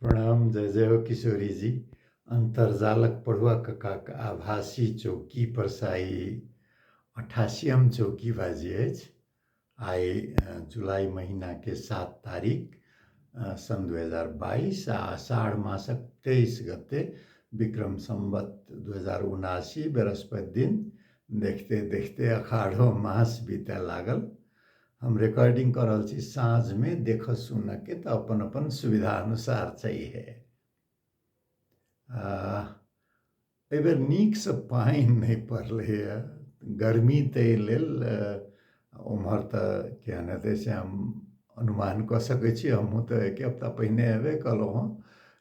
प्रणाम, जय जय हो किशोरी जी। अन्तर्जालक पढ़ुआ ककाक आभासी चौकी पर साई 88म चौकी बाजी अछि। आइ जुलाई महीनाके 7 तारीख सन् 2022 आ आषाढ़ मासक 23 गते विक्रम संवत 2079 बृहस्पति दिन देखते देखते अखाढ़ो मास बीतय लागल। हम रिकॉर्डिंग कऽ रहल छी साँझमे, देखऽ सुनऽके तऽ अपन अपन सुविधा अनुसार छैहे। एहिबेर नीकसँ पानि नहि पड़लैए, गर्मी ताहि लेल। ओम्हर तऽ केहन हेतै से हम अनुमान कऽ सकै छी, हमहूँ तऽ एके हफ्ता पहिने अयबे कयलहुँ हँ,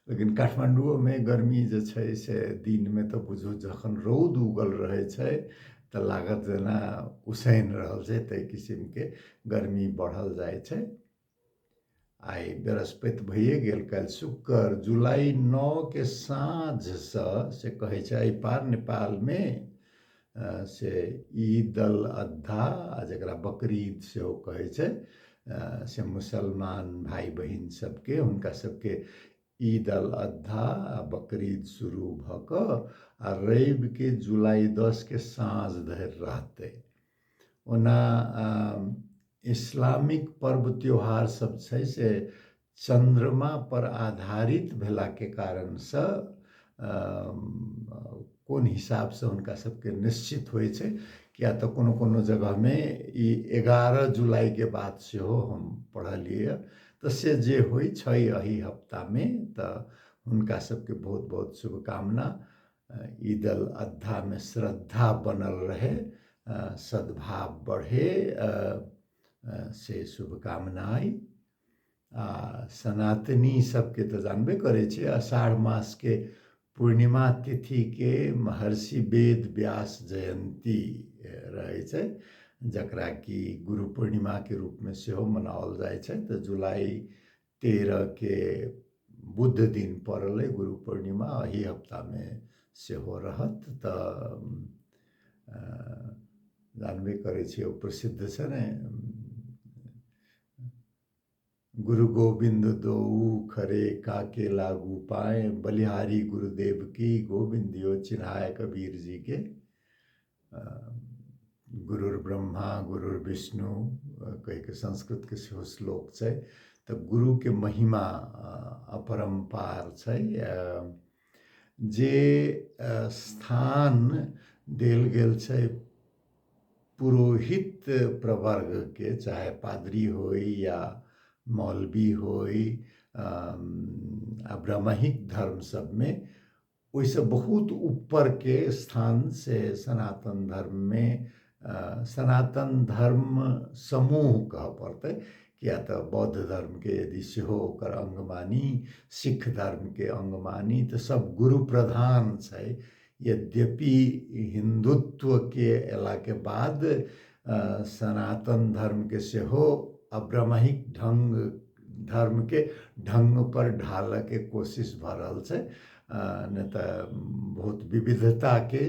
लेकिन काठमाण्डुओमे गर्मी जे छै से दिनमे तऽ बुझू जखन रौद उगल रहै छै तऽ लागत जेना उसैन रहल छै, ताहि किसिमके गर्मी बढ़ल जाइ छै। आइ बृहस्पति भइए गेल, काल्हि शुक्र, जुलाई 9के साँझसँ से कहै छै एहि पार नेपालमे से ईद अल अद्धा, जकरा बकरीद सेहो कहै छै, से मुसलमान भाइ बहिन सबके हुनका सबके ईद अल अद्धा आ बकरीद शुरू भऽ कऽ आ रविके जुलाई 10के साँझ धरि रहतै। ओना इस्लामिक पर्व त्योहार सब छै से चन्द्रमा पर आधारित भेलाके कारणसँ कोन हिसाबसँ हुनका सबके निश्चित होइ छै, किया तऽ कोनो कोनो जगहमे ई 11 जुलाइके बाद सेहो हम पढ़लियै, तऽ से जे होइ छै एहि हफ्तामे, तऽ हुनका सबके बहुत बहुत शुभकामना। ईद अल अद्धामे श्रद्धा बनल रहे, सद्भाव बढ़े, से शुभकामना। आ सनातनी सबके तऽ जानबे करै छियै, आषाढ़ मासके पूर्णिमा तिथिके महर्षि वेद व्यास जयन्ती रहै छै, जकरा कि गुरु पूर्णिमाके रूपमे सेहो मनाओल जाइ छै। तऽ जुलाई 13के बुध दिन पड़लै गुरु पूर्णिमा, एहि हफ्तामे सेहो रहत। तऽ जानबे करै छियै, ओ प्रसिद्ध छै ने, गुरु गोविंद दोऊ खरे काके लागू पाए, बलिहारी गुरुदेव की गोविंद यो चिन्हाय। कबीर जी के गुरुर ब्रह्मा गुरुर विष्णु कहिके संस्कृतके सेहो श्लोक छै, तऽ गुरुके महिमा अपरम्पार छै। जे स्थान देल गेल छै पुरोहित प्रवर्गके, चाहे पादरी होइ या मौलवी होइ, आ ब्राह्मणिक धर्म सबमे ओहिसँ बहुत ऊपरके स्थान से सनातन धर्ममे, सनातन धर्म समूह कहऽ पड़तै, किया तऽ बौद्ध धर्मके यदि सेहो ओकर अङ्ग मानी, सिख धर्मके अङ्ग मानी, तऽ सब गुरु प्रधान छै। यद्यपि हिन्दुत्वके अयलाके बाद सनातन धर्मके सेहो अब्राह्मणिक ढङ्ग धर्मके ढङ्गपर ढालऽके कोशिश भऽ रहल छै, नहि तऽ बहुत विविधताके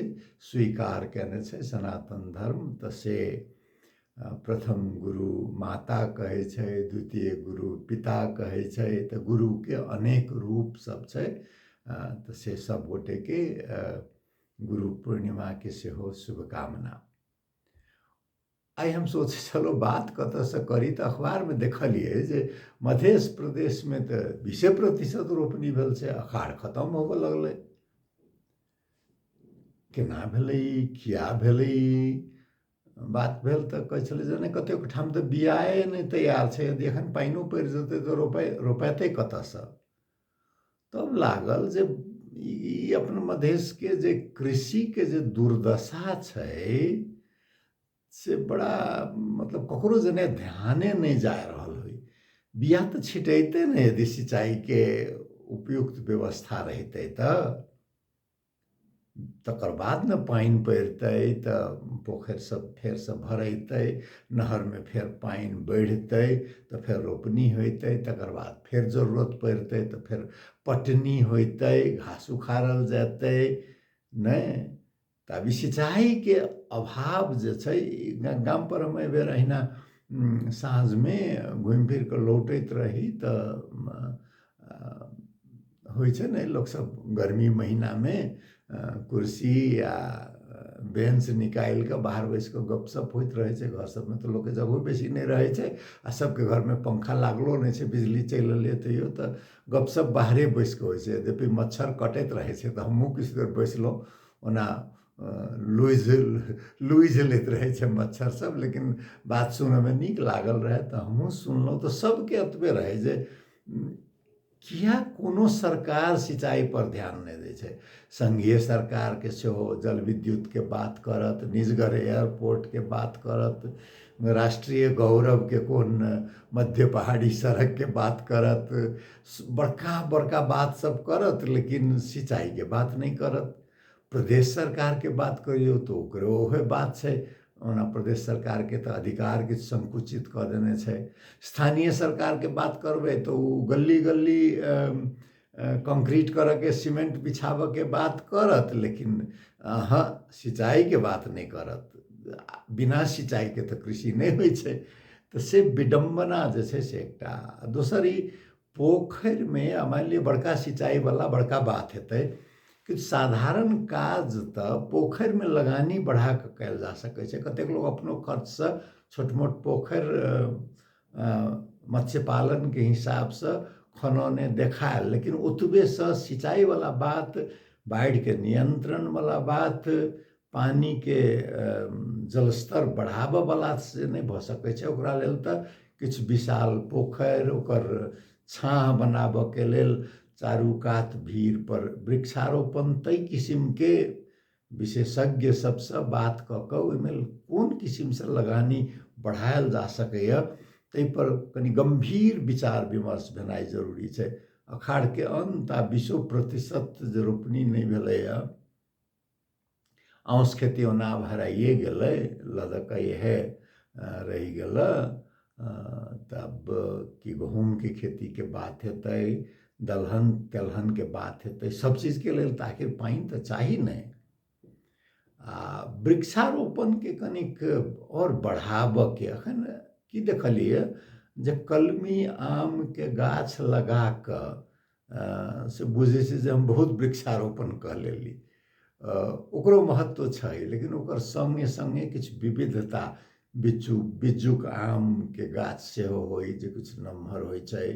स्वीकार कयने छै सनातन धर्म। तऽ से प्रथम गुरु माता कहै छै, द्वितीय गुरु पिता कहै छै, तऽ गुरुके अनेक रूप सब छै। तऽ से सब गोटेके गुरु पूर्णिमाके सेहो शुभकामना। आइ हम सोचै छलहुँ बात कतऽसँ करी, तऽ अखबारमे देखलियै जे मध्य प्रदेशमे तऽ 20% रोपनी भेल छै, अखाढ़ खतम होबऽ लगलै। केना भेलै, किया भेलै बात भेल, तऽ कहै छलै जे नहि, कतेक ठाम तऽ बियाए नहि तैयार छै, यदि एखन पानिओ पड़ि जेतै तऽ रोपेतै कतऽसँ? तब लागल जे ई अपन मधेशके जे कृषिके जे दुर्दशा छै से बड़ा मतलब ककरो जेना ध्याने नहि जा रहल होइ। बिया तऽ छिटैते ने यदि सिंचाइके उपयुक्त व्यवस्था रहितै, तऽ तकर बाद ने पानि पड़ितै तऽ पोखरि सब फेरसँ भरेतै, नहरमे फेर पानि बढ़ितै तऽ फेर रोपनी होइतै, तकर बाद फेर जरूरत पड़ितै तऽ फेर पटनी होइतै, घास उखाड़ल जेतै। नहि तऽ अभी सिंचाइके अभाव जे छै। गामपर हम एहिबेर अहिना साँझमे घुमि फिर कऽ लौटैत रही तऽ होइ छै ने लोक सब गर्मी महिनामे कुर्सी आ बेंच निकालि कऽ बाहर बैस कऽ गपशप होइत रहै छै। घर सबमे तऽ लोकके जगहो बेसी नहि रहै छै आ सबके घरमे पंखा लागलो नहि छै, बिजली चलि एलै तैयो तऽ गपशप बाहरे बैस कऽ होइ छै। यद्यपि मच्छर कटैत रहै छै तऽ हमहूँ किछु देर बैसलहुँ, ओना लुझि लुझि लैत रहै छै मच्छर सब, लेकिन बात सुनऽमे नीक लागल रहै तऽ हमहूँ सुनलहुँ। तऽ सबके एतबे रहै जे किया कोनो सरकार सिंचाई पर ध्यान नहि दै छै। संघीय सरकारके सेहो जल विद्युतके बात करत, निजगर एयरपोर्टके बात करत, राष्ट्रीय गौरवके कोन मध्य पहाड़ी सड़कके बात करत, बड़का बड़का बात सब करत, लेकिन सिंचाईके बात नहि करत। प्रदेश सरकारके बात करियौ तऽ ओकरो उहे बात छै। ओना प्रदेश सरकारके तऽ अधिकार किछु संकुचित कऽ देने छै। स्थानीय सरकारके बात करबै तऽ ओ गली गली कंक्रीट करऽके, सीमेंट बिछाबऽके बात करत, लेकिन अहाँ सिंचाईके बात नहि करत। बिना सिंचाईके तऽ कृषि नहि होइ छै। तऽ से विडम्बना जे छै से एकटा। दोसर ई पोखरिमे मानि लिअ बड़का सिंचाईवला बड़का बात हेतै, किछु साधारण काज तऽ पोखरिमे लगानी बढ़ा कऽ कयल जा सकै छै। कतेक लोक अपनो खर्चसँ छोट मोट पोखरि मत्स्य पालनके हिसाबसँ खनौने देखायल, लेकिन ओतबेसँ सिंचाईवला बात, बाढ़िके नियन्त्रणवला बात, पानिके जलस्तर बढ़ाबऽवला से नहि भऽ सकै छै। ओकरा लेल तऽ किछु विशाल पोखरि, ओकर छाँह बनाबऽके लेल चारू कात भीड़ पर वृक्षारोपण, ताहि किसिमके विशेषज्ञ सबसँ बात कऽ कऽ ओहिमे कोन किसिमसँ लगानी बढ़ायल जा सकैए ताहिपर कनि गम्भीर विचार विमर्श भेनाइ जरूरी छै। अखाढ़के अन्त आ 20% जे रोपनी नहि भेलैए, आउस खेती ओना आब हराइए गेलै, लदक इएह रहि गेलै। तब कि गहूँमके खेतीके बात हेतै, दलहन तेलहनके बात हेतै, सब चीजके लेल तऽ आखिर पानि तऽ चाही ने। आ वृक्षारोपणके कनिक आओर बढ़ाबऽके एखन की देखलियै जे कलमी आमके गाछ लगा कऽ से बुझै छै जे हम बहुत वृक्षारोपण कऽ लेली, ओकरो महत्व छै, लेकिन ओकर सङ्गे सङ्गे किछु विविधता, बिज्जू बिज्जूक आमके गाछ सेहो होइ जे किछु नमहर होइ छै,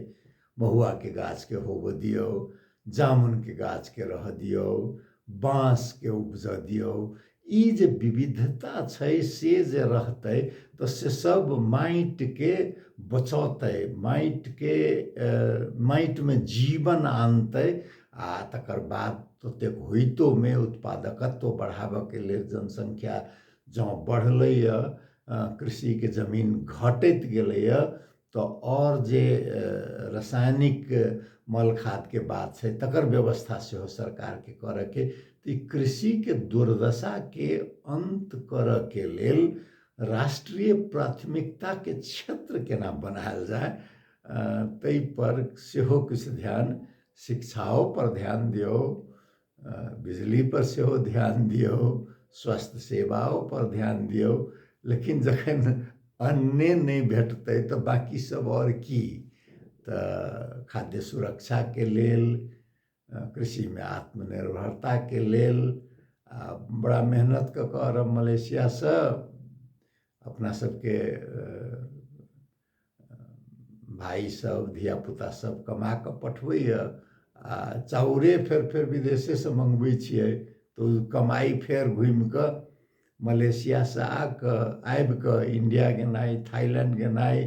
महुआके गाछके होबऽ दियौ, जामुनके गाछके रहऽ दियौ, बाँसके उपजऽ दियौ। ई जे विविधता छै से जे रहतै तऽ से सब माटिके बचौतै, माटिके माटिमे जीवन आनतै। आ तकर बाद ततेक होइतोमे उत्पादकत्व बढ़ाबऽके लेल जनसंख्या जँ बढ़लैए, कृषिके जमीन घटैत गेलैए, तऽ आओर जे रासायनिक मल खादके बात छै तकर व्यवस्था सेहो सरकारके करऽके। तऽ ई कृषिके दुर्दशाके अन्त करऽके लेल राष्ट्रीय प्राथमिकताके क्षेत्र केना बनायल जाय ताहिपर सेहो किछु ध्यान, शिक्षाओ पर ध्यान दियौ, बिजली पर सेहो ध्यान दियौ, स्वास्थ्य सेवाओ पर ध्यान दियौ, लेकिन जखन अन्ने नहि भेटतै तऽ बाँकी सब आओर की। तऽ खाद्य सुरक्षाके लेल, कृषिमे आत्मनिर्भरताके लेल आ बड़ा मेहनत कऽ कऽ अरब मलेशियासँ अपना सबके भाइ सब धियापुता सब कमा कऽ पठबैए आ चाउरे फेर फेर विदेशेसँ मङ्गबै छियै, तऽ ओ कमाइ फेर घुमि कऽ मलेशियासँ आकऽ आबि कऽ इंडिया गेनाइ, थाईलैंड गेनाइ,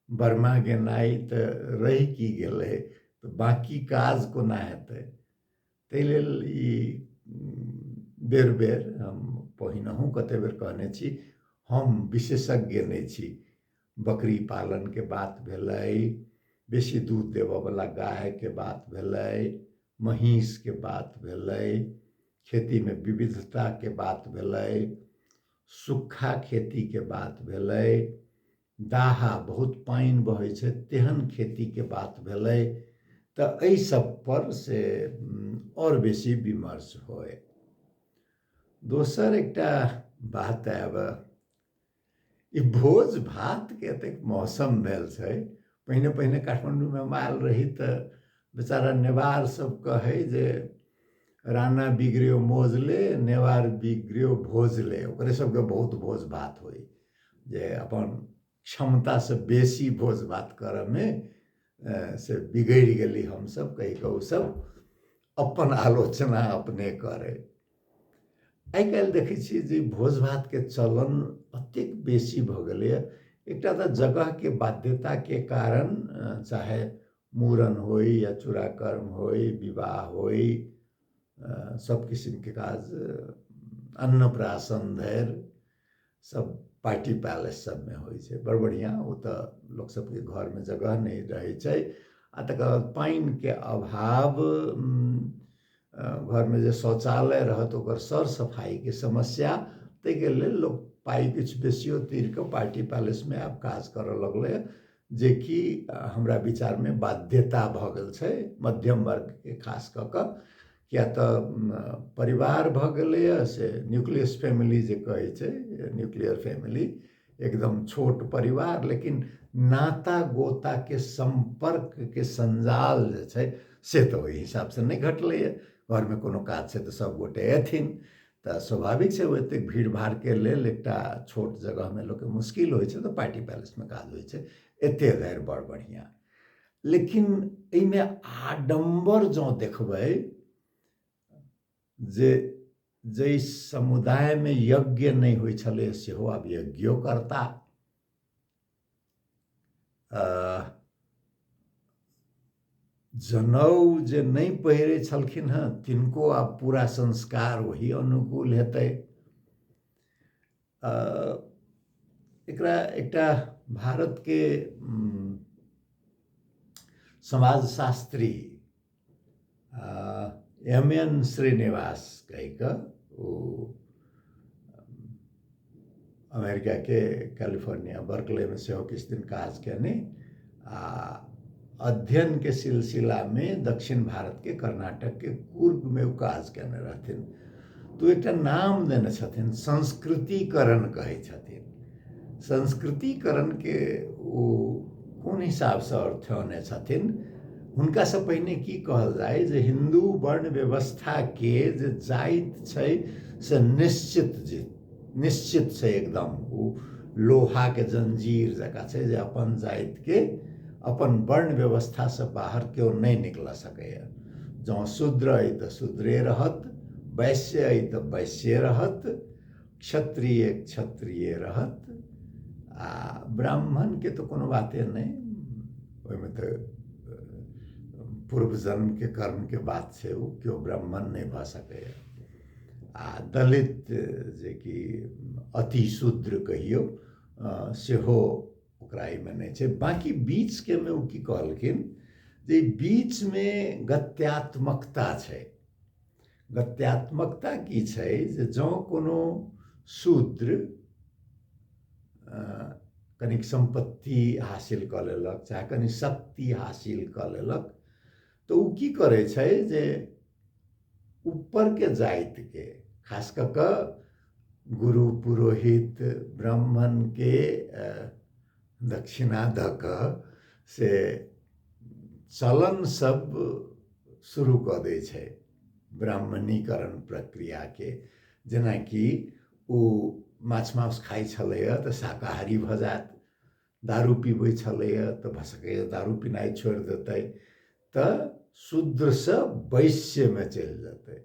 बर्मा गेनाइ, तऽ रहि की गेलै, तऽ बाँकी काज कोना हेतै। ताहि लेल ई बेर बेर हम पहिनहुँ कते बेर कहने छी, हम विशेषज्ञ नहि छी। बकरी पालनके बात भेलै, बेसी दूध देबऽवला गायके बात भेलै, महीँसके बात भेलै, खेतीमे विविधताके बात भेलै, सुक्खा खेतीके बात भेलै, दाहा बहुत पानि बहै छै तेहन खेतीके बात भेलै, तऽ एहि सब पर से आओर बेसी विमर्श होइ। दोसर एकटा बात आयब, ई भोज भातके एतेक मौसम भेल छै। पहिने पहिने काठमाण्डूमे हम आयल रही तऽ बेचारा नेवार सब कहै जे राणा बिगड़ियो मोजले नेवार बिगड़ियो भोजले, ओकरे सबके बहुत भोज भात होइ जे अपन क्षमतासँ बेसी भोज भात करऽमे से बिगड़ि गेली हमसब कहि कऽ ओसब अपन आलोचना अपने करै। आइ काल्हि देखै छियै जे भोज भातके चलन एतेक बेसी भऽ गेलैए। एकटा तऽ जगहके बाध्यताके कारण, चाहे मूड़न होइ या चूड़ाकर्म होइ, विवाह होइ, सब किसिमके काज, अन्नप्राशन धरि सब पार्टी पैलेस सबमे होइ छै। बड़ बढ़िआँ, ओतऽ लोक सबके घरमे जगह नहि रहै छै आ तकर बाद पानिके अभाव, घरमे जे शौचालय रहत ओकर सर सफाइके समस्या, ताहिके लेल लोक पाइ किछु बेसियो तीर कऽ पार्टी पैलेसमे आब काज करऽ लगलै, जेकि हमरा विचारमे बाध्यता भऽ गेल छै मध्यम वर्गके खास कऽ कऽ, किया तऽ परिवार भऽ गेलैए से न्यूक्लियस फैमिली जे कहै छै, न्यूक्लियर फैमिली, एकदम छोट परिवार, लेकिन नाता गोताके सम्पर्कके संजाल जे छै से तऽ ओहि हिसाबसँ नहि घटलैए। घरमे कोनो काज छै तऽ सब गोटे अयथिन तऽ स्वाभाविक छै ओ एतेक भीड़ भाड़के लेल एकटा छोट जगहमे लोकके मुश्किल होइ छै, तऽ पार्टी पैलेसमे काज होइ छै। एते धरि बड़ बढ़िआँ, लेकिन एहिमे आडम्बर जँ देखबै जे जाहि समुदायमे यज्ञ नहि होइ छलै सेहो आब यज्ञो करता। जनउ जे नहि पहिरै छलखिन हँ तिनको आब पूरा संस्कार ओही अनुकूल हेतै। एकरा एकटा भारतके समाजशास्त्री एम एन श्रीनिवास कहि कऽ ओ अमेरिकाके कैलिफोर्निया बर्कलेमे सेहो किछु दिन काज कयने आ अध्ययनके सिलसिलामे दक्षिण भारतके कर्नाटकके कुर्गमे ओ काज कयने रहथिन। तऽ एकटा नाम देने छथिन संस्कृतिकरण कहै छथिन। संस्कृतिकरणके ओ कोन हिसाबसँ अर्थौने छथिन? हुनकासँ पहिने की कहल जाय जे हिन्दू वर्ण व्यवस्थाके जे जाति छै से निश्चित जे निश्चित छै, एकदम ओ लोहाके जंजीर जकाँ छै जे अपन जातिके अपन वर्ण व्यवस्थासँ बाहर केओ नहि निकलऽ सकैए। जँ शूद्र अइ तऽ शूद्रे रहत, वैश्य अइ तऽ वैश्ये रहत, क्षत्रिय क्षत्रिय रहत, आ ब्राह्मणके तऽ कोनो बाते नहि, ओहिमे तऽ पूर्व जन्मके कर्मके बात छै, ओ केओ ब्राह्मण नहि भऽ सकैए। आ दलित जेकि अतिशूद्र कहियौ सेहो ओकरा एहिमे नहि छै। बाँकी बीचकेमे ओ की कहलखिन जे बीचमे गत्यात्मकता छै। गत्यात्मकता की छै जे जँ कोनो शूद्र कनिक सम्पत्ति हासिल कऽ लेलक चाहे कनि शक्ति हासिल कऽ लेलक तऽ ओ की करै छै जे ऊपरके जातिके खास कऽ कऽ गुरु पुरोहित ब्राह्मणके दक्षिणा दऽ कऽ से चलन सब शुरू कऽ दै छै ब्राह्मणीकरण प्रक्रियाके। जेनाकि ओ माछ मांस खाइ छलैए तऽ शाकाहारी भऽ जायत, दारू पीबै छलैए तऽ भऽ सकैए दारू पिनाइ छोड़ि देतै, तऽ शूद्रसँ वैश्यमे चलि जेतै,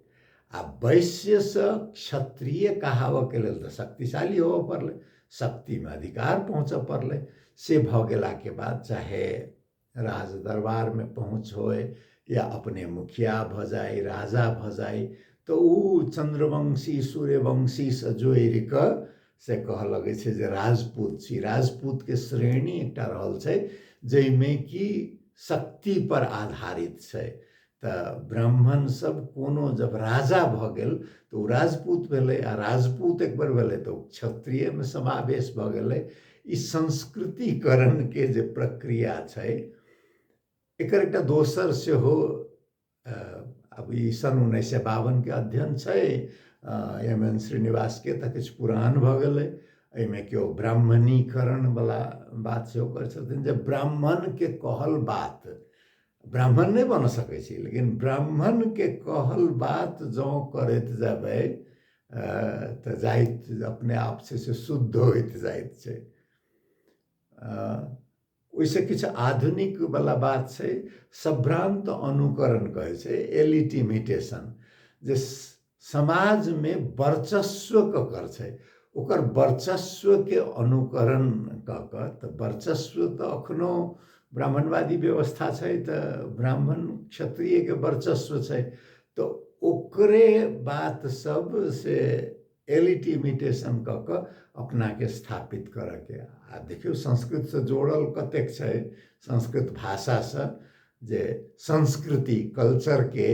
आ वैश्यसँ क्षत्रिय कहाबऽके लेल तऽ शक्तिशाली होबऽ पड़लै, शक्तिमे अधिकार पहुँचऽ पड़लै। से भऽ गेलाके बाद चाहे राज दरबारमे पहुँच होय या अपने मुखिया भऽ जाइ, राजा भऽ जाइ, तऽ ओ चन्द्रवंशी सूर्यवंशीसँ जोड़ि कऽ से कहऽ लगै छै जे राजपूत छी। राजपूतके श्रेणी एकटा रहल छै जाहिमे कि शक्तिपर आधारित छै। तऽ ब्राह्मण सब कोनो जब राजा भऽ गेल तऽ ओ राजपूत भेलै, आ राजपूत एक बेर भेलै तऽ ओ क्षत्रियमे समावेश भऽ गेलै। ई संस्कृतिकरणके जे प्रक्रिया छै एकर एकटा दोसर सेहो आब ई सन 1952के अध्ययन छै एम एन श्रीनिवासके, तऽ किछु पुरान भऽ गेलै। एहिमे केओ ब्राह्मणीकरणवला बात सेहो करै छथिन जे ब्राह्मणके कहल बात ब्राह्मण नहि बन सकै छी, लेकिन ब्राह्मणके कहल बात जँ करैत जेबै तऽ जाइत अपने आप छै से शुद्ध होइत जाइत छै। ओहिसँ किछु आधुनिक वला बात छै, सभ्रान्त अनुकरण कहै छै, एलिट इमिटेशन, जे समाजमे वर्चस्व ककर छै ओकर वर्चस्वके अनुकरण कऽ कऽ। तऽ वर्चस्व तऽ एखनो ब्राह्मणवादी व्यवस्था छै, तऽ ब्राह्मण क्षत्रियके वर्चस्व छै, तऽ ओकरे बात सब से एलिट इमिटेशन कऽ कऽ अपनाके स्थापित करऽके। आ देखियौ संस्कृतसँ जोड़ल कतेक छै, संस्कृत भाषासँ जे संस्कृति कल्चरके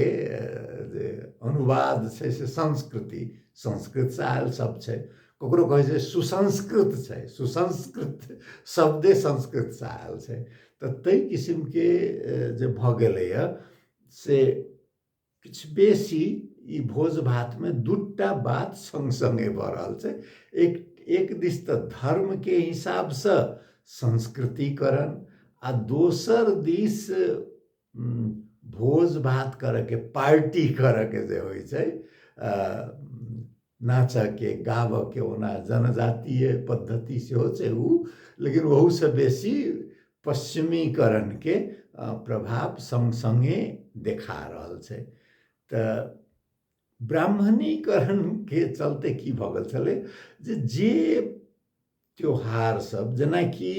जे अनुवाद छै से संस्कृति, संस्कृतसँ आयल सब छै। ककरो कहै छै सुसंस्कृत छै, सुसंस्कृत शब्दे संस्कृतसँ आयल छै। तऽ ताहि किसिमके जे भऽ गेलैए से किछु बेसी ई भोज भातमे दूटा बात सङ्ग सङ्गे भऽ रहल छै। एक दिस तऽ धर्मके हिसाबसँ संस्कृतिकरण आ दोसर दिस भोज भात करऽके, पार्टी करऽके जे होइ छै, नाचऽके गाबऽके, ओना जनजातीय पद्धति सेहो छै उ, लेकिन ओहूसँ बेसी पश्चिमीकरणके प्रभाव सङ्ग सङ्गे देखा रहल छै। तऽ ब्राह्मणीकरणके चलते की भऽ गेल छलै जे जे त्योहार सब जेनाकि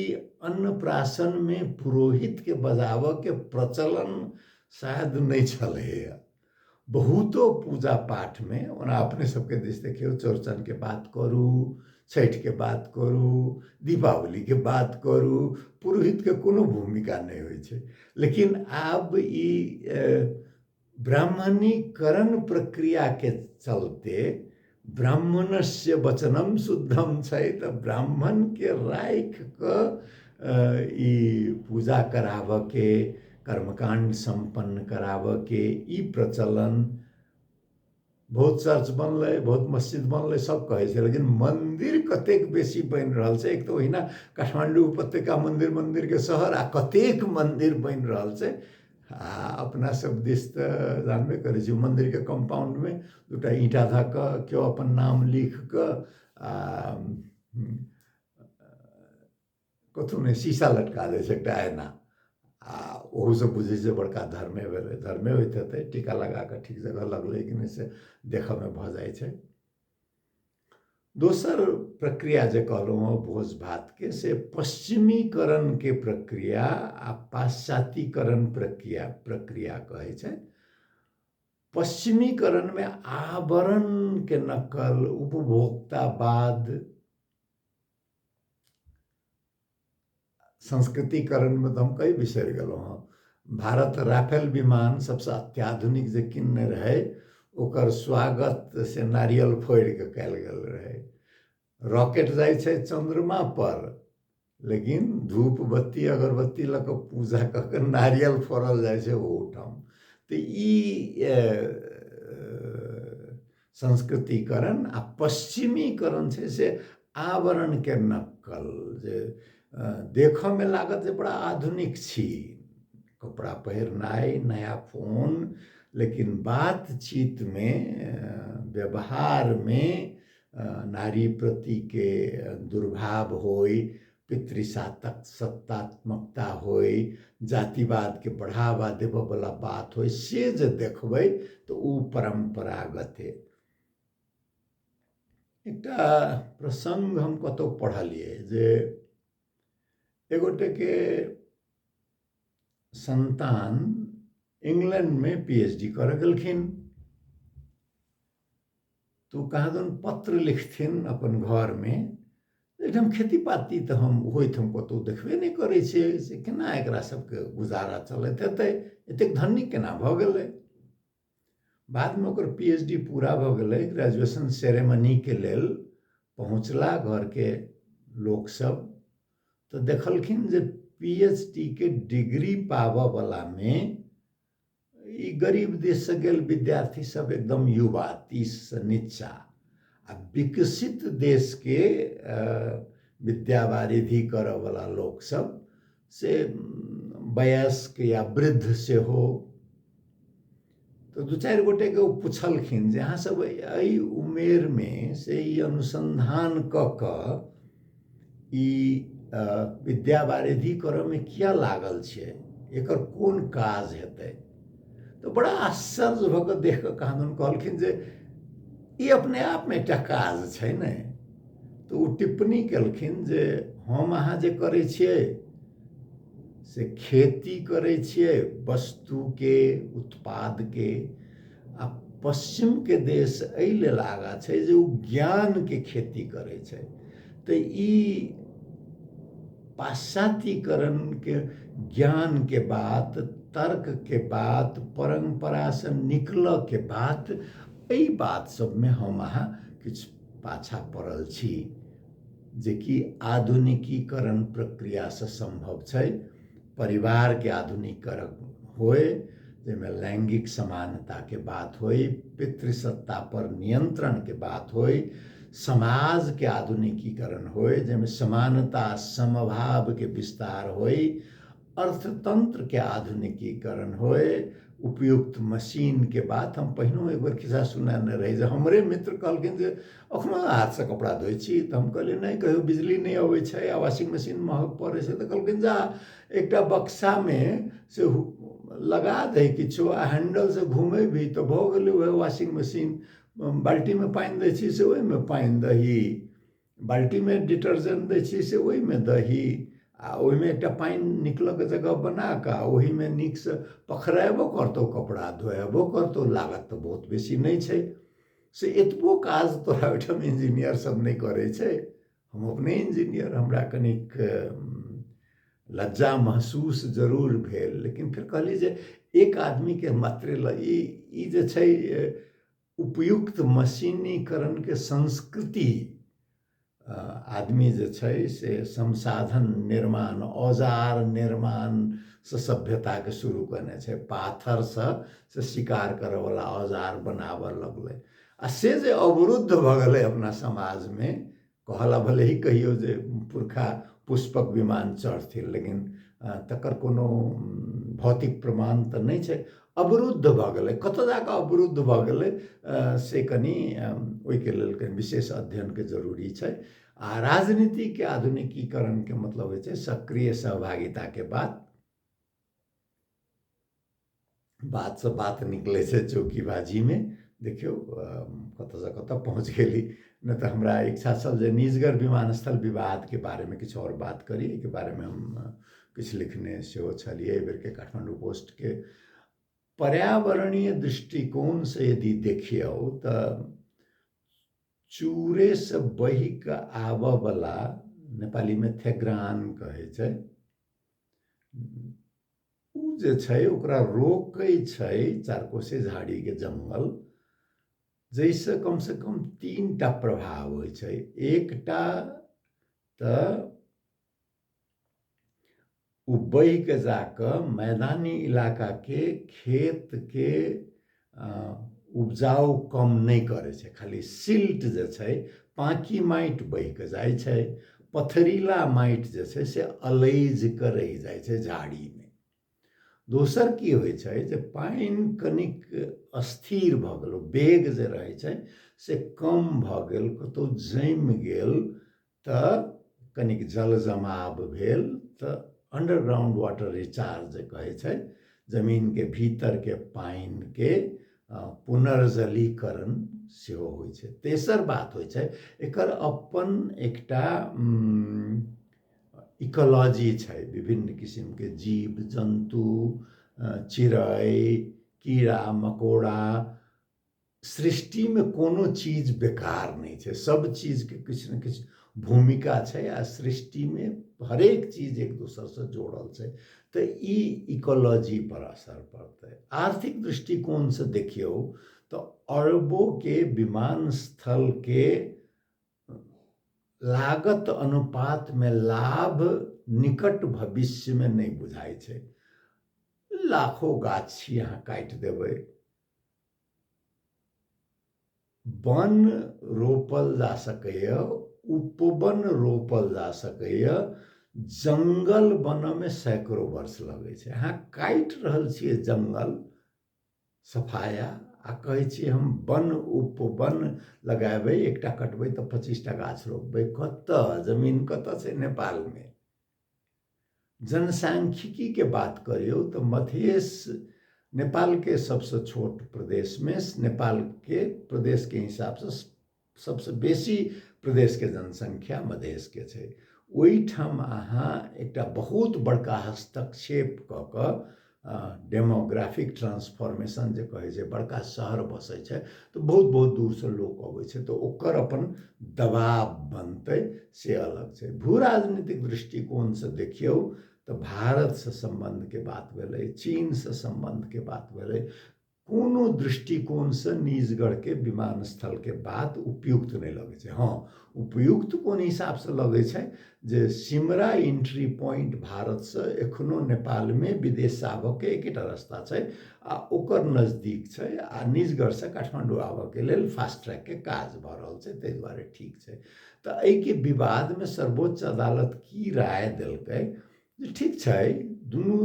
अन्नप्राशनमे पुरोहितके बजाबऽके प्रचलन शायद नहि छलैए बहुतो पूजा पाठमे। ओना अपने सबके दिस देखियौ, चौड़चनके बात करू, छठिके बात करू, दीपावलीके बात करू, पुरोहितके कोनो भूमिका नहि होइ छै। लेकिन आब ई ब्राह्मणीकरण प्रक्रियाके चलते ब्राह्मणस्य वचनम शुद्धम छै, तऽ ब्राह्मणके राखि कऽ ई पूजा कराबऽके, कर्मकाण्ड सम्पन्न कराबऽके ई प्रचलन बहुत चर्च बनलै, बहुत मस्जिद बनलै, सब कहै छै, लेकिन मन्दिर कतेक बेसी बनि रहल छै। एक तऽ ओहिना काठमाण्डू उपत्यका मन्दिर मन्दिरके शहर आ कतेक मन्दिर बनि रहल छै। आ अपना सब दिस तऽ जानबे करै छी, मन्दिरके कम्पाउंडमे दूटा ईंटा धऽ कऽ केओ अपन नाम लिख कऽ आ कथु नहि शीशा लटका दै छै एकटा ऐना, आ ओहूसँ बुझै छै बड़का धर्मे भेलै, धर्मे होइत हेतै, टीका लगा कऽ ठीक जगह लगलै कि नहि से देखऽमे भऽ जाइ छै। दोसर प्रक्रिया जे कहलहुँ हँ भोज भातके, से पश्चिमीकरणके प्रक्रिया आ पाश्चात्यीकरण प्रक्रिया प्रक्रिया कहै छै। पश्चिमीकरणमे आवरणके नकल, उपभोक्तावाद, संस्कृतिकरणमे तऽ हम कहि बिसरि गेलहुँ हँ। भारत राफेल विमान सबसँ अत्याधुनिक जे किनने रहै ओकर स्वागत से नारियल फोड़ि कऽ कयल गेल रहै। रॉकेट जाइ छै चन्द्रमा पर, लेकिन धूप बत्ती अगरबत्ती लऽ कऽ पूजा कऽ कऽ नारियल फोड़ल जाइ छै ओहूठाम। तऽ ई संस्कृतिकरण आ पश्चिमीकरण छै से आवरणके नक्कल, जे देखऽमे लागत जे बड़ा आधुनिक छी, कपड़ा पहिरनाइ, नया फोन, लेकिन बातचीतमे, व्यवहारमे नारी प्रतिके दुर्भाव होइ, पितृसत्तात्मकता सत्तात्मकता होइ, जातिवादके बढ़ावा देबऽवला बात होइ, से जे देखबै तऽ ओ परम्परागते। एकटा प्रसङ्ग हम कतहु पढ़लियै जे एगोटेके सन्तान इंग्लैंडमे पीएचडी करऽ गेलखिन, तऽ ओ कहाँदन पत्र लिखथिन अपन घरमे, एहिठाम खेती पाती तऽ हम होइत हम कतहु देखबे नहि करै छियै, से केना एकरा सबके गुजारा चलैत हेतै, एतेक धनी केना भऽ गेलै। बादमे ओकर पीएचडी पूरा भऽ गेलै, ग्रेजुएशन सेरेमनीके लेल पहुँचला घरके लोकसब, तऽ देखलखिन जे पीएचडी के डिग्री पाबऽवलामे ई गरीब देशसँ गेल विद्यार्थी सब एकदम युवा 30 से नीचा, आ विकसित देशके विद्यावारिधि करऽवला लोकसब से वयस्क या वृद्ध सेहो। तऽ दू चारि गोटेके ओ पुछलखिन जे अहाँ सब एहि उमेरमे से ई अनुसन्धान कऽ कऽ ई विद्यावारिधि करऽमे किया लागल छियै, एकर कोन काज हेतै? तऽ बड़ा आश्चर्य भऽ कऽ देख कऽ कहाँदन कहलखिन जे ई अपने आपमे एकटा काज छै ने। तऽ ओ टिप्पणी केलखिन जे हम अहाँ जे करै छियै से खेती करै छियै वस्तुके, उत्पादके, आ पश्चिमके देश एहि लेल आगाँ छै जे ओ ज्ञानके खेती करै छै। तऽ ई पाश्चात्यीकरणके ज्ञानके बात, तर्कके बात, परम्परासँ निकलऽके बात, एहि बात सबमे हम अहाँ किछु पाछाँ पड़ल छी, जेकि आधुनिकीकरण प्रक्रियासँ सम्भव छै। परिवारके आधुनिकीकरण होय, जाहिमे लैंगिक समानताके बात होय, पितृसत्ता पर नियंत्रणके बात होय, समाजके आधुनिकीकरण होय, जाहिमे समानता समभावके विस्तार होय, अर्थतंत्रके आधुनिकीकरण होय, उपयुक्त मशीनके बात। हम पहिनो एक बेर खिस्सा सुनेने रही जे हमरे मित्र कहलखिन जे अखनो हाथसँ कपड़ा धोइ छी? तऽ हम कहलियै नहि, कहियो बिजली नहि अबै छै आ वॉशिंग मशीन महग पड़ै छै। तऽ कहलखिन जा एकटा बक्सामे से लगा दही किछो आ हैंडलसँ घुमेबही तऽ भऽ गेलै उएह वॉशिंग मशीन। बाल्टीमे पानि दै छी से ओहिमे पानि दही, बाल्टीमे डिटर्जेंट दै छियै से ओहिमे दही, आ ओहिमे एकटा पानि निकलऽके जगह बना कऽ आ ओहिमे नीकसँ पखरेबो करतौ कपड़ा, धोएबो करतौ, लागत तऽ बहुत बेसी नहि छै। से एतबो काज तोरा ओहिठाम इंजीनियर सब नहि करै छै। हम अपने इंजीनियर, हमरा कनिक लज्जा महसूस जरूर भेल, लेकिन फेर कहलियै जे एक आदमीके मात्रे ई ई जे छै उपयुक्त मशीनीकरणके संस्कृति, आदमी जे छै से संसाधन निर्माण, औजार निर्माणसँ सभ्यताके शुरू कयने छै। पाथरसँ से शिकार करयवला औजार बनाबऽ लगलै आ से जे अवरुद्ध भऽ गेलै अपना समाजमे। कहला भले ही कहियौ जे पुरखा पुष्पक विमान चढ़थिन, लेकिन तकर कोनो भौतिक प्रमाण तऽ नहि छै। अवरुद्ध भऽ गेलै, कतऽ जाकऽ अवरुद्ध भऽ गेलै से कनि ओहिके लेल कनि विशेष अध्ययनके जरूरी छै। आ राजनीतिके आधुनिकीकरणके मतलब होइ छै सक्रिय सहभागिताके बात। बातसँ बात निकलै छै चौकीबाजीमे। देखियौ कतऽसँ कतऽ पहुँच गेली। नहि तऽ हमरा इच्छा छल जे निजगर विमानस्थल विवादके बारेमे किछु आओर बात करी। एहिके बारेमे हम किछु लिखने सेहो छलियै एहि बेरके काठमाण्डू पोस्टके। पर्यावरणीय दृष्टिकोणसँ यदि देखियौ तऽ चूरेसँ बहि कऽ आबऽवला, नेपालीमे थेग्रान कहै छै, ओ जे छै ओकरा रोकै छै चारकोसे झाड़ीके जंगल, जाहिसँ कमसँ कम 3टा प्रभाव होइ छै। एकटा तऽ ओ बहि कऽ जाकऽ मैदानी इलाकाके खेतके उपजाउ कम नहि करै छै, खाली सिल्ट जे छै, पाँकी माटि बहि कऽ जाइ छै, पथरीला माटि जे छै से अलैझ कऽ रहि जाइ छै झाड़ीमे। दोसर की होइ छै जे पानि कनिक अस्थिर भऽ गेल, वेग जे रहै छै से कम भऽ गेल, कतहु जमि गेल तऽ कनिक जल जमाव भेल, तऽ अंडरग्राउंड वाटर रिचार्ज जे कहै छै, जमीनके भीतरके पानिके पुनर्जलीकरण सेहो होइ छै। तेसर बात होइ छै एकर अपन एकटा इकोलॉजी छै, विभिन्न किसिमके जीव जन्तु, चिड़ै, कीड़ा मकोड़ा, सृष्टिमे कोनो चीज बेकार नहि छै, सब चीजके किछु ने किछु भूमिका छै आ सृष्टिमे हरेक चीज एक दोसरसँ जोड़ल छै। तऽ ई इकोलॉजी पर असर पड़तै। आर्थिक दृष्टिकोणसँ देखियौ तऽ अरबोके विमानस्थलके लागत अनुपातमे लाभ निकट भविष्यमे नहि बुझाइ छै। लाखो गाछी अहाँ काटि देबै, वन रोपल जा सकैए, उपवन रोपल जा सकैए, जंगल बनऽमे सैकड़ो वर्ष लगै छै। अहाँ काटि रहल छियै जंगल सफाया आ कहै छियै हम वन उपवन लगाबै, एकटा कटबै तऽ 25टा गाछ रोपबै। कतऽ जमीन कतऽ छै नेपालमे? जनसांख्यिकीके बात करियौ तऽ मधेश नेपालके सबसँ छोट प्रदेशमे, नेपालके प्रदेशके हिसाबसँ सबसँ बेसी प्रदेशके जनसंख्या मधेशके छै। ओहिठाम अहाँ एकटा बहुत बड़का हस्तक्षेप कऽ कऽ डेमोग्राफिक ट्रांसफॉर्मेशन जे कहै छै, बड़का शहर बसै छै तऽ बहुत बहुत दूरसँ लोक अबै छै, तऽ ओकर अपन दबाव बनतै से अलग छै। भू राजनीतिक दृष्टिकोणसँ देखियौ तऽ भारतसँ सम्बन्धके बात भेलै, चीनसँ सम्बन्धके बात भेलै, कोनो दृष्टिकोणसँ निजगढ़के विमानस्थलके बात उपयुक्त नहि लगै छै। हँ, उपयुक्त कोन हिसाबसँ लगै छै जे सिमरा एंट्री पॉइंट भारतसँ एखनो नेपालमे विदेशसँ आबऽके एकेटा रास्ता छै आ ओकर नजदीक छै, आ निजगढ़सँ काठमाण्डू आबऽके लेल फास्ट ट्रैकके काज भऽ रहल छै, ताहि दुआरे ठीक छै। तऽ एहिके विवादमे सर्वोच्च अदालत की राय देलकै जे ठीक छै, दुनू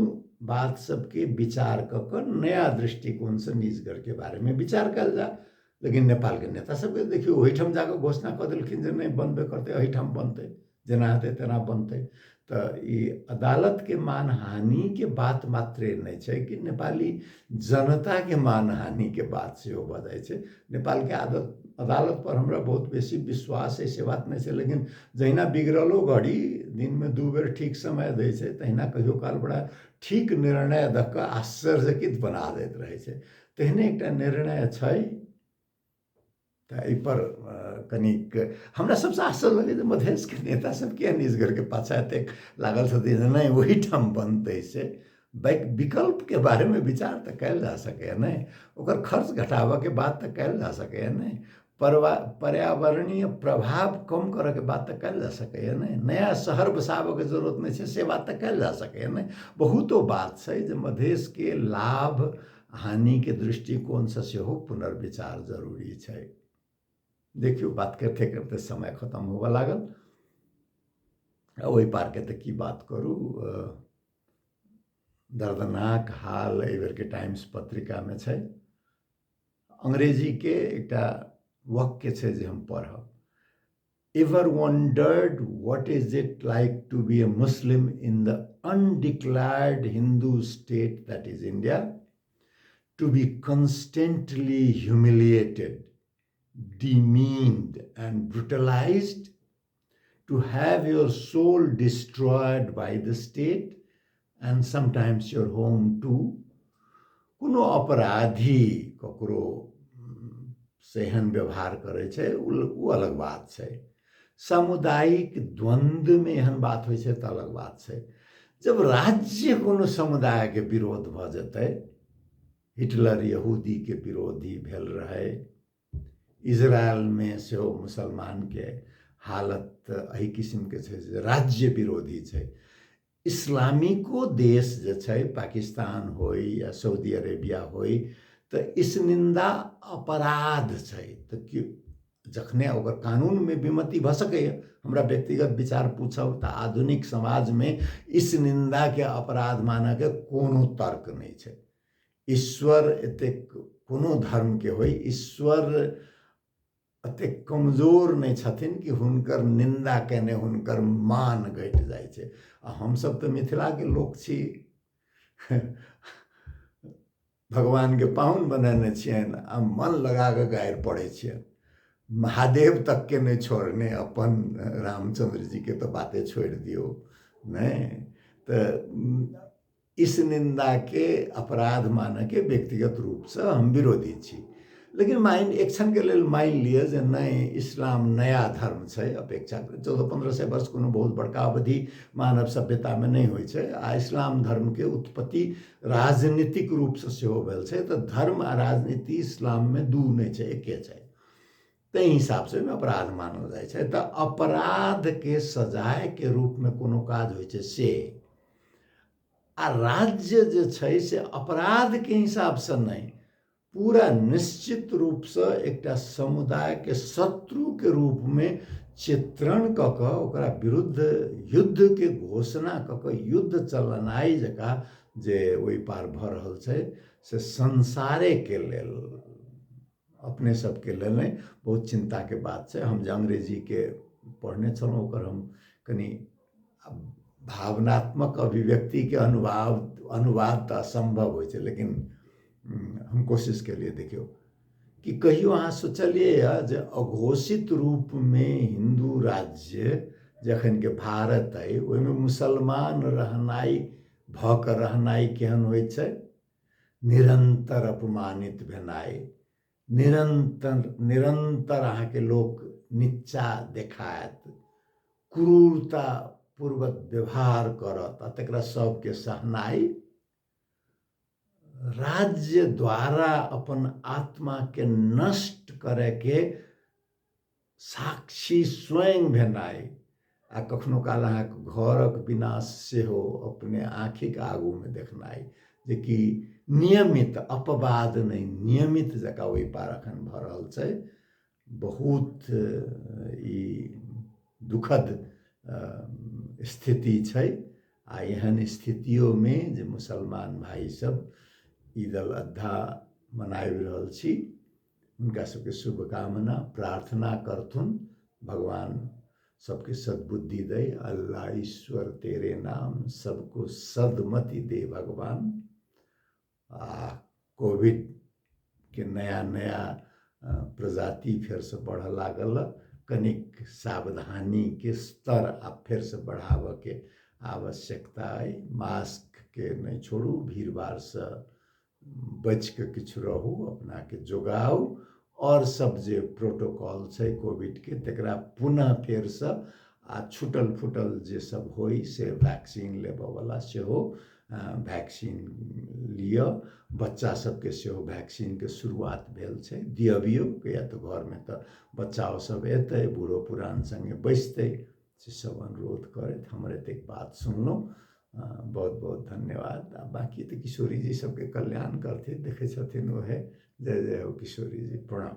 बात सबके विचार कऽ कऽ नया दृष्टिकोणसँ निजगढ़के बारेमे विचार कयल जाय। लेकिन नेपालके नेता सबके देखियौ ओहिठाम जाकऽ घोषणा कऽ देलखिन जे नहि बनबे करतै, एहिठाम बनतै, जेना हेतै तेना बनतै। तऽ ई अदालतके मानहानिके बात मात्रे नहि छै कि नेपाली जनताके मानहानिके बात सेहो भऽ जाइ छै। नेपालके अदालत पर हमरा बहुत बेसी विश्वास है से बात नहि छै, लेकिन जहिना बिगड़लो घड़ी दिनमे 2 बेर ठीक समय दै छै, तहिना कहियो काल बड़ा ठीक निर्णय दऽ कऽ आश्चर्यचकित बना दैत रहै छै। तेहने एकटा निर्णय छै। तऽ एहिपर कनिक हमरा सबसँ आश्चर्य लगै जे मधेशके नेता सब किया निजगढ़के पाछा एतेक लागल छथिन जे नहि ओहिठाम बनतै से। विकल्पके बारेमे विचार तऽ कयल जा सकैए नहि, ओकर खर्च घटाबऽके बात तऽ कयल जा सकैए नहि, पर्यावरणीय प्रभाव कम करऽके बात तऽ कयल जा सकैए नहि, नया शहर बसाबऽके जरूरत नहि छै से बात तऽ कयल जा सकैए नहि। बहुतो बात छै जे मधेशके लाभ हानिके दृष्टिकोणसँ सेहो पुनर्विचार जरूरी छै। देखियौ, बात करिते करिते समय खतम होबऽ लागल। ओहि पारके तऽ की बात करू, दर्दनाक हाल एहि बेरके टाइम्स पत्रिकामे छै। अंग्रेजीके एकटा वाक्य छै जे हम पढ़ब। Ever wondered what is it like to be a Muslim in the undeclared Hindu state that is India? To be constantly humiliated, demeaned and brutalized, to have your soul destroyed by the state and sometimes your home too. कोनो अपराधी ककरो सेहन व्यवहार करै छै ओ अलग बात छै, सामुदायिक द्वन्द्वमे एहन बात होइ छै तऽ अलग बात छै। जब राज्य कोनो समुदायके विरोध भऽ जेतै, हिटलर यहूदीके विरोधी भेल रहै, इजरायलमे सेहो मुसलमानके हालत एहि किसिमके छै जे राज्य विरोधी छै। इस्लामिको देश जे छै, पाकिस्तान होइ या सऊदी अरेबिया होइ, तऽ इसनिंदा अपराध छै। तऽ कि जखने ओकर कानूनमे विमति भऽ सकैए, हमरा व्यक्तिगत विचार पूछब तऽ आधुनिक समाजमे इसनिंदाके अपराध मानऽके कोनो तर्क नहि छै। ईश्वर एतेक कोनो धर्मके होइ, ईश्वर एतेक कमजोर नहि छथिन कि हुनकर निन्दा केने हुनकर मान घटि जाइ छै। आ हमसब तऽ मिथिलाके लोक छी, भगवानके पाहुन बनेने छियनि आ मन लगा कऽ गारि पढ़ै छियनि। महादेव तकके नहि छोड़ने अपन रामचंद्र जी के तऽ बाते छोड़ि दियौ नहि। तऽ इस निन्दाके अपराध मानऽके व्यक्तिगत रूपसँ हम विरोधी छी। लेकिन मानि एक क्षणके लेल मानि लिअ जे नहि, इस्लाम नया धर्म छै, अपेक्षा 1400-1500 वर्ष कोनो बहुत बड़का अवधि मानव सभ्यतामे नहि होइ छै, आ इस्लाम धर्मके उत्पत्ति राजनीतिक रूपसँ सेहो भेल छै। तऽ धर्म आ राजनीति इस्लाममे दू नहि छै, एके छै। ताहि हिसाबसँ ओहिमे अपराध मानल जाइ छै। तऽ अपराधके सजायके रूपमे कोनो काज होइ छै से, आ राज्य जे छै से अपराधके हिसाबसँ नहि, पूरा निश्चित रूपसँ एकटा समुदायके शत्रुके रूपमे चित्रण कऽ कऽ ओकरा विरुद्ध युद्धके घोषणा कऽ कऽ युद्ध चलेनाइ जकाँ जे ओहि पार भऽ रहल छै से संसारेके लेल, अपने सबके लेल नहि, बहुत चिन्ताके बात छै। हम जे अंग्रेजीके पढ़ने छलहुँ ओकर हम कनि भावनात्मक अभिव्यक्तिके अनुवाद तऽ असम्भव होइ छै, लेकिन हम कोशिश केलियै। देखियौ कि कहियो अहाँ सोचलियै यऽ जे अघोषित रूपमे हिन्दू राज्य जखन के भारत अइ ओहिमे मुसलमान रहनाइ भऽ कऽ रहनाइ केहन होइ छै? निरन्तर अपमानित भेनाइ, निरन्तर निरन्तर अहाँके लोक नीचा देखायत, क्रूरता पूर्वक व्यवहार करत आ तकरा सबके सहनाइ, राज्य द्वारा अपन आत्माके नष्ट करैके साक्षी स्वयं भेनाइ आ कखनो काल अहाँके घरक विनाश सेहो अपने आँखिक आगूमे देखनाइ, जेकि नियमित अपवाद नहि, नियमित जकाँ ओहि पार एखन भऽ रहल छै। बहुत ई दुखद स्थिति छै। आ एहन स्थितियोमे जे मुसलमान भाइ सब ईद अल अधा मनाबि रहल छी, हुनका सबके शुभकामना, प्रार्थना करथुन भगवान सबके सद्बुद्धि दै, अल्लाह ईश्वर तेरे नाम, सबको सदमति दे भगवान। आ कोविड के नया नया प्रजाति फेरसँ बढ़ऽ लागल, कनिक सावधानीके स्तर आब फेरसँ बढ़ाबऽके आवश्यकता अइ। मास्कके नहि छोड़ू, भीड़ भाड़सँ बचिके किछु रहू, अपनाके जोगाउ, आओर सब जे प्रोटोकॉल छै कोविडके तकरा पुनः फेरसँ आ छुटल फुटल जे सब होइ से वैक्सीन लेबऽवला सेहो वैक्सीन लिअ। बच्चा सबके सेहो वैक्सीनके शुरुआत भेल छै, दिअबियौ, किया तऽ घरमे तऽ बच्चाओ सब एतै, बूढ़ो पुरान सङ्गे बैसतै, से सब अनुरोध करैत हमर एतेक बात सुनलहुँ, बहुत बहुत धन्यवाद। आ बाँकी तऽ किशोरीजी सबके कल्याण करथिन, देखै छथिन ओहे। जय जय हो किशोरीजी, प्रणाम।